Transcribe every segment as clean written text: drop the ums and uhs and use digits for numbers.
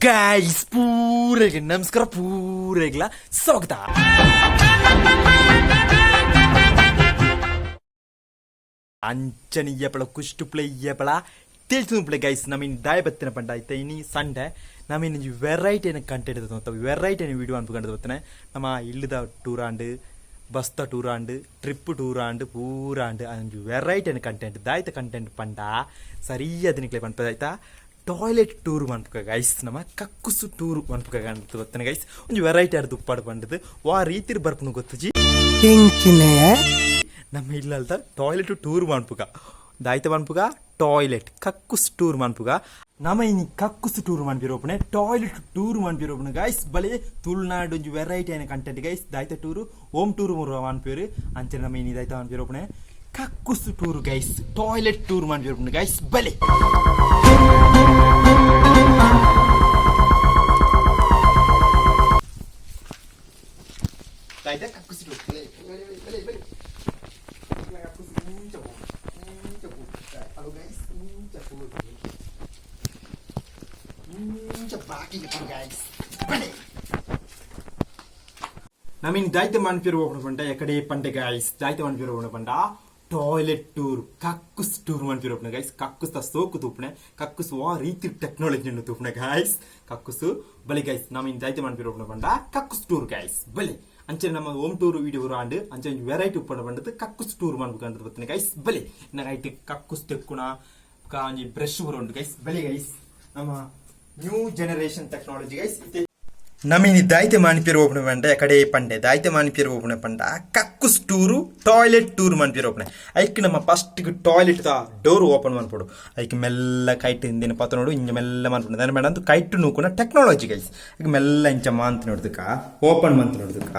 Guys, ಪೂರೆಗೆ ನಮಸ್ಕಾರ, ಪೂರೆಗ್ಲ ಸ್ವಾಗತ. ಅಂಚನೆ ಏಪಳ ಕುಷ್ಟು ಪ್ಲೇ ಏಪಳ ತಿಳಿದು ಪ್ಲೇ ಗೈಸ್. ನಮಿನ್ ದಾಯ ಬತ್ತಿನ ಪಂಡ ಐತೆ ಇನಿ ಸಂಡೆ ನಮಿನ್ ವೆರೈಟಿ ಕಂಟೆಂಟ್ ವೆರೈಟಿ ವಿಡಿಯೋ ಅನ್ಪುಕೊಂಡು ಬತ್ತನೆ. ನಮ್ಮ ಇಲ್ಲದ ಟೂರ್ ಆಂಡ್, ಬಸ್ತ ಟೂರ್ ಆಂಡ್, ಟ್ರಿಪ್ ಟೂರ್ ಆಂಡ್, ಪೂರ ಆಂಡ್ ಅಂಜು ವೆರೈಟಿ ಕಂಟೆಂಟ್. ದಾಯ್ತ ಕಂಟೆಂಟ್ ಪಂಡ ಸರಿಯಾದ ನಿಕ್ಲೆ ಪನ್ಪದ ಆಯ್ತಾ. ಟಾಯ್ಲೆಟ್ ಟೂರ್ ಮನ್ಪುಕ ಗೈಸ್. ನಮ್ಮ ಕಕ್ಕುಸು ಟೂರ್ ಮನ್ಪುಕ ಬತ್ತನೆ ಗೈಸ್. ಒಂಜಿ ವೆರೈಟಿ ಆಡ್ ದುಪ್ಪಾಡು ಪಂಡದು ವಾ ರೀತಿರ್ ಬರ್ಪುನು ಗೊತ್ತುಜಿ. ನಮ್ಮ ಇಲ್ಲಲ್ದ ಟಾಯ್ಲೆಟ್ ಟೂರ್ ಮನ್ಪುಗ. ದಾಯ್ತ ಮನ್ಪುಗ? ಟಾಯ್ಲೆಟ್ ಕಕ್ಕುಸ್ ಟೂರ್ ಮನ್ಪುಗ. ನಮ ಇನಿ ಕಕ್ಕುಸು ಟೂರ್ ಮನ್ಪಿರೋಪಣೆ, ಟಾಯ್ಲೆಟ್ ಟೂರ್ ಮನ್ಪಿರೋಪಣೆ ಗೈಸ್. ಬಲೆ ತುಳುನಾಡು ಒಂಜಿ ವೆರೈಟಿ ಆಯ್ನ ಕಂಟೆಂಟ್ ಗೈಸ್. ದಾಯ್ತ ಟೂರು? ಹೋಮ್ ಟೂರ್ ಮೂರು ಮನ್ಪೇರು. ಅಂಚನೆ ನಮ್ಮ ಇನಿ ದಾಯ್ತ ಮನ್ಪಿರೋಪಣೆ? ಕಕ್ಕುಸು ಟೂರ್ ಗೈಸ್, ಟಾಯ್ಲೆಟ್ ಟೂರ್ ಮನ್ಪಿರೋಪಣೆ ಗೈಸ್. ಬಲೆ ದಾಯ್ತ ಕಕ್ಕುಸು ಟೂರ್? ಬಲೆ ಬಲೆ ಬಲೆ ಬಲೆ. ಕಕ್ಕುಸು ಇಂಚ ಪೋ, ಇಂಚ ಪೋ. ಹಲೋ ಗೈಸ್, ಇಂಚ ಪೋ, ಇಂಚ ಬಾಕಿ ಗೈಸ್. ಬಲೆ ನಮೀನ್ ದಾಯ್ತ ಮನ್ಪಿರು ಹೋಗೋಣ ಪಂಡ ಎಕಡೆ ಪಂಡೆ ಗೈಸ್. ದಾಯ್ತ ಮನ್ಪಿರು ಹೋಗೋಣ ಪಂಡ ಟಾಯ್ಲೆಟ್ ಟೂರ್, ಕಕ್ಕುಸ್ ಟೂರ್ ಮನ್ಪಿರು ಹೋಗೋಣ ಗೈಸ್. ಕಕ್ಕುಸ್ ತ ಸೋಕು ತೂಪಣೆ, ಕಕ್ಕುಸ್ ವಾ ರೀತಿ ಟೆಕ್ನಾಲಜಿ ತೂಪಣೆ ಗೈಸ್. ಕಕ್ಕುಸು ಬಲಿ ಗೈಸ್. ನಮೀನ್ ದಾಯ್ತ ಮನ್ಪಿರು ಹೋಗೋಣ ಪಂಡ ಕಕ್ಕುಸ್ ಟೂರ್ ಗೈಸ್. ಬಲಿ ಅಂಚನೆ ನಮ್ಮ ಹೋಮ್ ಟೂರ್ ವಿಡಿಯೋ ಆಂಡ್ ಅಂಚನೆ ವೆರೈಟಿ ಉಪ್ಪಣ ಪಂಡದು ಕಕ್ಕುಸ್ ಟೂರ್ ಮನ್ಪುಕಂಡದು ಬತ್ತನೆ ಗೈಸ್. ಬಲಿ ನೈಟ್ ಕಕ್ಕುಸ್ ತೆಕ್ಕುಣ ಕಾಂಜಿ ಬ್ರಷ್ ಉಂಟು ಗೈಸ್. ಬಲಿ ಗೈಸ್, ನಮ್ಮ ನ್ಯೂ ಜನರೇಷನ್ ಟೆಕ್ನಾಲಜಿ ಗೈಸ್. ನಮಿನಿ ದಾಯ್ತೆ ಮಾನ್ಪಿರು ಓಪನ ಪಂಡ ಕಡೆ ಪಂಡೆ. ದಾಯ್ತೆ ಮಾನ್ಪಿರು ಓಪನ ಪಂಡ ಕಕ್ಕುಸ್ ಟೂರು, ಟಾಯ್ಲೆಟ್ ಟೂರ್ ಮಾನ್ಪಿರು ಓಪನೆ. ಐಕ್ ನಮ್ಮ first toilet the door open ಮನ್ಪೊಡು. ಐಕ್ ಮೆಲ್ಲ ಕೈಟ್ ಇಂದಿನ ಪತ್ತ ನೋಡು, ಇಂಜ ಮೆಲ್ಲ ಮನ್ಪುಂಡು. ದಾನೆ ಮೇಡ ಕೈಟ್ ನೂಕುನ ಟೆಕ್ನಾಲಜಿ ಗೈಸ್. ಐಕ್ ಮೆಲ್ಲ ಇಂಚ ಮಾಂತ ನೋಡ್ದಕ್ಕ, ಓಪನ್ ಮಂತ್ ನೋಡ್ದಕ್ಕ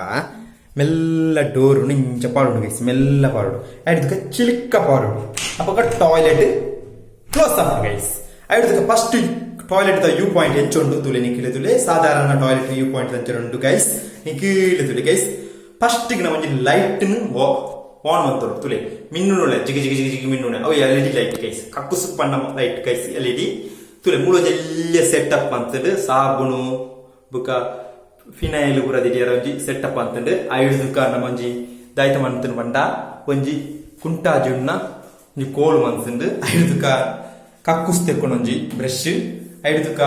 ಮೆಲ್ಲ ಡೋರು ಇಂಚ ಪಾಡುಡು ಗೈಸ್. ಮೆಲ್ಲ ಪಾಡುಡು, ಐಡ್ದಕ್ಕ ಚಿಲಿಕ್ಕ ಪಾಡುಡು. ಅಪಗ ಟಾಯ್ಲೆಟ್ ಕ್ಲೋಸ್ ಆಪುಂಡು ಗೈಸ್. ಐಡ್ದಕ್ಕ first toilet the you point ಎಂಚುಂಡು ತುಲೆ ನಿಕ್ಕಿಲೆ ತುಲೆ. ಸಾಧಾರಣ ಟಾಯ್ಲೆಟ್ you point ಅಂಚೆ ಗೈಸ್, ನಿಕ್ಕಿಲೆ ತುಲೆ ಗೈಸ್. ಫಸ್ಟ್ ನಮ್ಮ ಒಂಜಿ ಲೈಟ್ ಆನ್ ಮಂತೊಡು ತುಲೆ. ಮಿನ್ನುನುಳೆ ಜಿಗಿ ಜಿಗಿ ಜಿಗಿ ಜಿಗಿ ಮಿನ್ನುನೆ. ಅವು L E D light guys. ಕಕ್ಕುಸು ಪಣ್ಣ light guys, L E D ತುಲೆ. ಮೂಲ ಎಲ್ಲಿಯ ಸೆಟಪ್ ಅಂತಂದು ಸಾಬೂನು ಬುಕ ಫಿನೈಲ್ ಪೂರ ದಿಡಿಯರ ಒಂಜಿ ಸೆಟಪ್ ಅಂತಂದು. ಐಡ್ದುಕ ನಮ್ಮ ಒಂಜಿ ದಾಯ್ತ ಮಂತನ್ ಪಂಡ ಒಂಜಿ ಕುಂಟಾಜುಣ್ಣ ಒಂಜಿ ಕೋಲು ಮಂತಂದು. ಐಡ್ದುಕ ಕಕ್ಕುಸ್ ತೆಕ್ಕೊಂಡು ಒಂಜಿ ಬ್ರಷ್, ಐಡ್ದುಕ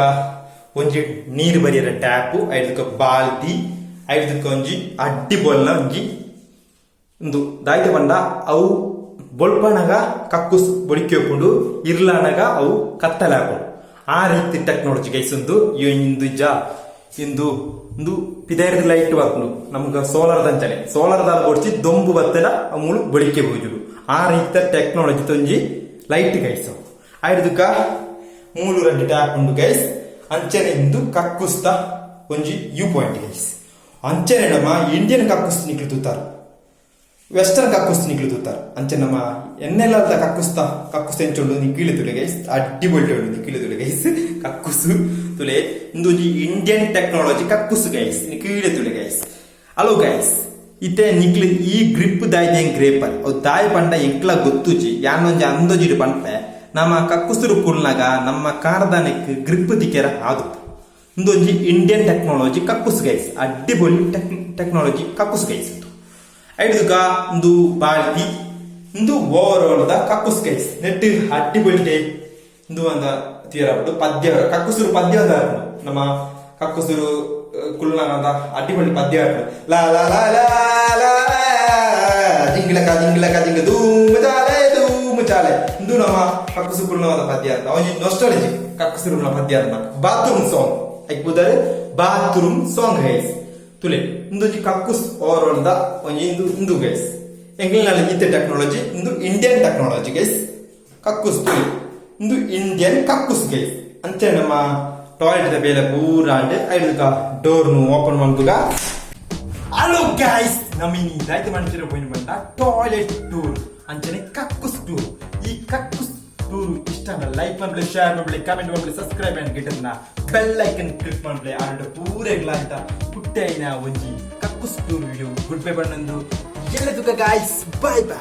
ಒಂಜಿ ನೀರು ಬರಿಯರ ಟ್ಯಾಪ್, ಐಡ್ದುಕ ಬಾಲ್ದಿ, ಐಡ್ದುಕ ಒಂಜಿ ಅಡ್ಡಿ ಬೊಲ್ನ ಒಂಜಿ ಉಂದು. ದಾಯ್ತ ಪಂಡ ಅವು ಬೊಲ್ಪನಗ ಕಕ್ಕುಸ್ ಬೊಡಿಕೆ ಉಪ್ಪುಂಡು, ಇರ್ಲಾನಗ ಅವು ಕತ್ತಲೆ ಹಾಕೊಂಡು. ಆ ರೀತಿ ಟೆಕ್ನಾಲಜಿ ಗೈಸ್. ಉಂದು ಇಂದು ಜ ಇಂದು ಇಂದು ಪಿದೈರ್ದ ಲೈಟ್ ಬರ್ಪುಂಡು ನಮ್ಗೆ ಸೋಲಾರ್ ದಂಚನೆ. ಸೋಲಾರ್ ದಾಲ ಬೊಡ್ಚಿ, ದೊಂಬು ಬತ್ತಡ ಮೂಲು ಬೊಡಿಕೆ ಬೋಜುಡು. ಆ ರೀತಿಯ ಟೆಕ್ನಾಲಜಿ ತೊಂಜಿ ಲೈಟ್ ಗೈಸ್. ಐಡ್ದುಕ ಮೂಲು ರಡ್ಡು ಟ್ಯಾಪ್ ಉಂಡು ಗೈಸ್. ಅಂಚನೆ ಇಂದು ಕಕ್ಕುಸ್ತ ಒಂಜಿ you point guys. ಅಂಚನೆ ನಮ್ಮ ಇಂಡಿಯನ್ ಕಕ್ಕುಸ್ ನಿಕ್ಲು ತೂತಾರ್, ವೆಸ್ಟರ್ನ್ ಕಕ್ಕುಸ್ ನಿಕ್ಲು ತೂತಾರ್. ಅಂಚೆ ನಮ್ಮ ಎನ್ನೆಲ್ಲ ಕಕ್ಕುಸ್ತ ಕಕ್ಕುಸ್ ಎಂಚುಂಡು ನಿಕ್ಕಿಳಿ ತುಲೆ ಗೈಸ್. ಅಡ್ಡಿ ಬೊಲ್ಟೆ ಉಂಡು, ನಿಕ್ಕಿಳಿ ತುಲೆ ಗೈಸ್. ಕಕ್ಕುಸು ತುಲೆ. ಇಂದು ಒಂಜಿ ಇಂಡಿಯನ್ ಟೆಕ್ನಾಲಜಿ ಕಕ್ಕುಸು ಗೈಸ್, ನಿಕ್ಕಿಳಿ ತುಲೆ ಗೈಸ್. ಹಲೋ ಗೈಸ್, ಇತ್ತೆ ನಿಕ್ಲು ಈ ಗ್ರಿಪ್ ದಾಯ್ದ ಹೆಂಗ್ ಗ್ರೇಪರ್ ಅವು ದಾಯಿ ಪಂಡ ಎಂಕ್ಲ ಗೊತ್ತುಜಿ. ಯಾನೊಂಜಿ ಅಂದೊಜಿಡು ಪನ್ಪೆ, ನಮ್ಮ ಕಕ್ಕುಸುರು ಕುಲ್ನಾಗ ನಮ್ಮ ಕಾರ್ದಾನೆಕ್ ಗ್ರಿಪ್ ತಿಕ್ಕೆರ ಆದು ಇಂದೊಂಜಿ ಇಂಡಿಯನ್ ಟೆಕ್ನಾಲಜಿ ಕಕ್ಕುಸ್ ಗೈಸ್. ಅಡ್ಡಿಪೊಲಿ ಟೆಕ್ನಾಲಜಿ ಕಕ್ಕುಸ್ ಗೈಸ್. ಐಡ್ದುಕ ಇಂದು ಬಾಲ್ದಿ. ಇಂದು ಓವರ್ ಆಲ್ the ಕಕ್ಕುಸ್ ಗೈಸ್. ನೆಟ್ ಅಡ್ಡಿಪೊಲಿಟೆ ಇಂದು ಅಂದ ತೀರಬಿಟ್ಟು ಪದ್ಯ, ಕಕ್ಕುಸುರು ಪದ್ಯ ಅಂದ. ನಮ್ಮ ಕಕ್ಕುಸುರು ಕುಲ್ನಾಗ ಅಡ್ಡಿಪೊಲಿ ಪದ್ಯ ಆಡ್ಡು. ಲಾ ಲಾ ಲಾ ಲಾ ಲಾ, ಜಿಂಗ್ಲಕ ಜಿಂಗ್ಲಕ ಜಿಂಗ, ಧೂಮ್ ಚಾಲೆ ಧೂಮ್ ಚಾಲೆ. ಇಂದು ನಮ್ಮ ಕಕ್ಕುಸು ಕುಲ್ನವಾದ ಪದ್ಯ ಅಂತ ಒಂಜಿ ನೊಸ್ಟಾಲಜಿ ಕಕ್ಕುಸುರು ಪದ್ಯ ಅಂತ. ಬಾತ್ರೂಮ್ ಸಾಂಗ್ ಐಕ್ ಬಾತ್ರೂಮ್ ಸಾಂಗ್ ಗೈಸ್ ತುಲೆ. ಇಂದೊಂಜಿ ಕಕ್ಕುಸ್ ಓವರ್ ಆಲ್ the ಒಂಜಿ ಇಂದು ಇಂದು ಗೈಸ್. ಎಂಗ್ಲಿನಲ್ಲಿ ಇತ್ತೆ ಟೆಕ್ನಾಲಜಿ ಇಂದು ಇಂಡಿಯನ್ ಟೆಕ್ನಾಲಜಿ ಗೈಸ್. ಕಕ್ಕುಸ್ ತುಲೆ, ಇಂದು ಇಂಡಿಯನ್ ಕಕ್ಕುಸ್ ಗೈಸ್. ಅಂಚೆ ನಮ್ಮ ಟಾಯ್ಲೆಟ್ the ಬೇಲೆ ಪೂರ ಅಂಡ್ ಐಡ್ದುಕ ಡೋರ್ ನು ಓಪನ್ ಮಲ್ಪುಗ. ಹಲೋ ಗೈಸ್, ನಮ್ಮ ಇನಿ ದಾಯ್ತ ಮನುಷ್ಯರ ಪೋಯಿನ ಬಂದ ಟಾಯ್ಲೆಟ್ ಟೂರ್ ಅಂಚನೆ ಕಕ್ಕುಸ್ ಟೂರ್. ಈ ಕಕ್ಕುಸ್ ಟೂರ್ ಇಷ್ಟ ಲೈಕ್ ಮಾಡ್ಲಿ, ಶೇರ್ ಮಾಡ್ಲಿ, ಕಮೆಂಟ್ ಮಾಡ್ಲಿ, ಸಬ್ಸ್ಕ್ರೈಬ್ ಅಂಡ್ ಗಿಟನ್ನ ಬೆಲ್ ಐಕನ್ ಕ್ಲಿಕ್ ಮಾಡ್ಲಿ. ಆಡ ಪೂರೆಗ್ಲ ಅಂತ ಪುಟ್ಟೆ ಐನ ಒಂಜಿ ಕಕ್ಕುಸ್ ಟೂರ್ ವಿಡಿಯೋ ಗುಡ್ ಬೈ ಬಣ್ಣಂದು. ಎಲ್ಲದಕ್ಕ ಗೈಸ್, ಬೈ ಬೈ.